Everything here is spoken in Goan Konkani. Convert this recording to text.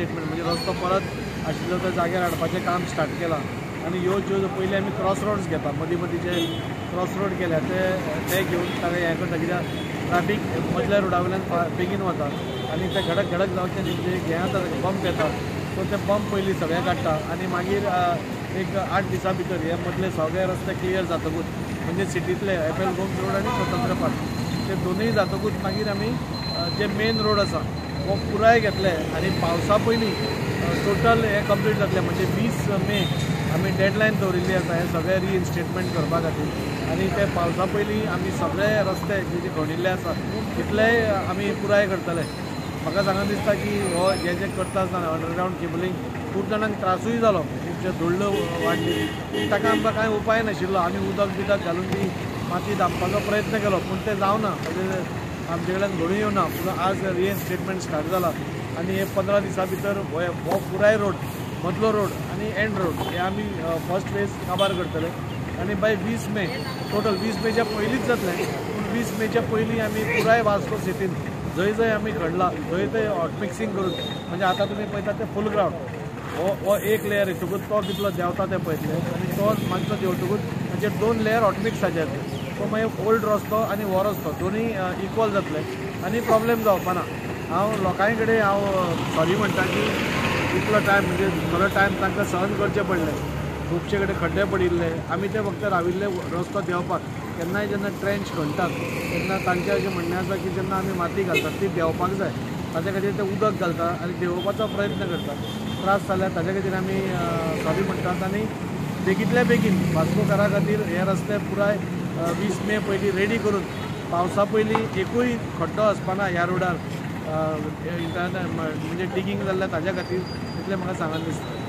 रिइन्स्टेटमेंट म्हणजे रस्तो परत आशिल्लो त्या जाग्यार हाडपाचें काम स्टार्ट केलां. आनी ह्यो ज्यो पयलीं आमी क्रॉस रोड्स घेता, मदीं मदीं जे क्रॉस रोड केल्या ते घेवन ताका हें करता, कित्याक ट्राफीक मदल्या रोडा वयल्यान बेगीन वता आनी ते घडक घडक जावचें न्ही, म्हणजे हें जाता बंप येता, सो ते बंप पयलीं सगळे काडटा आनी मागीर एक 8 दिसां भितर हे मदले सगळे रस्ते क्लियर जातकूच म्हणजे सिटींतले एफ एल गोम्स रोड आनी स्वतंत्र पार्क ते दोनूय जातकूच मागीर आमी जे मेन रोड आसा हो पुराय घेतले आनी पावसा पयलीं टोटल हें कंप्लीट जातलें. म्हणजे 20 मे आमी डेडलायन दवरिल्ली आसा हें सगळें रिइन्स्टेटमेंट करपा खातीर आनी ते पावसा पयलीं आमी सगळे रस्ते जे जे खणिल्ले आसा तितलेय आमी पुराय करतले. म्हाका सांगून दिसता की हो जे जे करता आसतना अंडरग्रावंड केबलिंग खूब जाणांक त्रासूय जालो, खुबशे धुल्ल वाडली, पूण ताका आमकां कांय उपाय नाशिल्लो. आमी उदक बिदक घालून ती माती धांपपाचो प्रयत्न केलो पूण तें जावना, म्हणजे आमचे कडल्यान घडून येवना. पूण आज रिइन्स्टेटमेंट स्टार्ट जाला आनी हे 15 दिसां भितर हो पुराय रोड, मदलो रोड आनी एंड रोड हे आमी फर्स्ट फेज काबार करतले आनी बाय 20 मे टोटल 20 मेच्या पयलींच जातलें, पूण 20 मेच्या पयलीं आमी पुराय वास्को सिटीन जंय जंय आमी खणला थंय थंय हॉटमिक्सिंग करून, म्हणजे आतां तुमी पळयता ते फूल ग्रावंड हो एक लेयर येतकूच तो कितलो देंवता तें पळयतले आनी तो मातसो देंवतकूच म्हणजे 2 लेयर हॉटमिक्साचे जातले, सो मागीर ओल्ड रस्तो आनी हो रस्तो दोनूय इक्वल जातले आनी प्रॉब्लेम जावपा ना. हांव लोकां कडेन हांव सॉरी म्हणटा की इतलो टायम म्हणजे थोडो टायम तांकां सहन करचें पडलें, खुबशे कडेन खड्डे पडिल्ले, आमी ते फक्त राविल्ले रस्तो देंवपाक. केन्नाय जेन्ना ट्रेंच खणटात तेन्ना तांचें अशें म्हणणें आसा की जेन्ना आमी माती घालतात ती देंवपाक जाय, ताच्या खातीर ते उदक घालता आनी देंवोवपाचो प्रयत्न करतात. त्रास जाल्यार ताच्या खातीर आमी सॉरी म्हणटात आनी बेगींतल्या बेगीन वास्कोकारा खातीर हे रस्ते पुराय 20 मे पयलीं रेडी करून पावसा पयलीं एकूय खड्डो आसपाना ह्या रोडार म्हणजे डिगींग जाल्ल्या ताच्या खातीर इतलें म्हाका सांगन दिसता.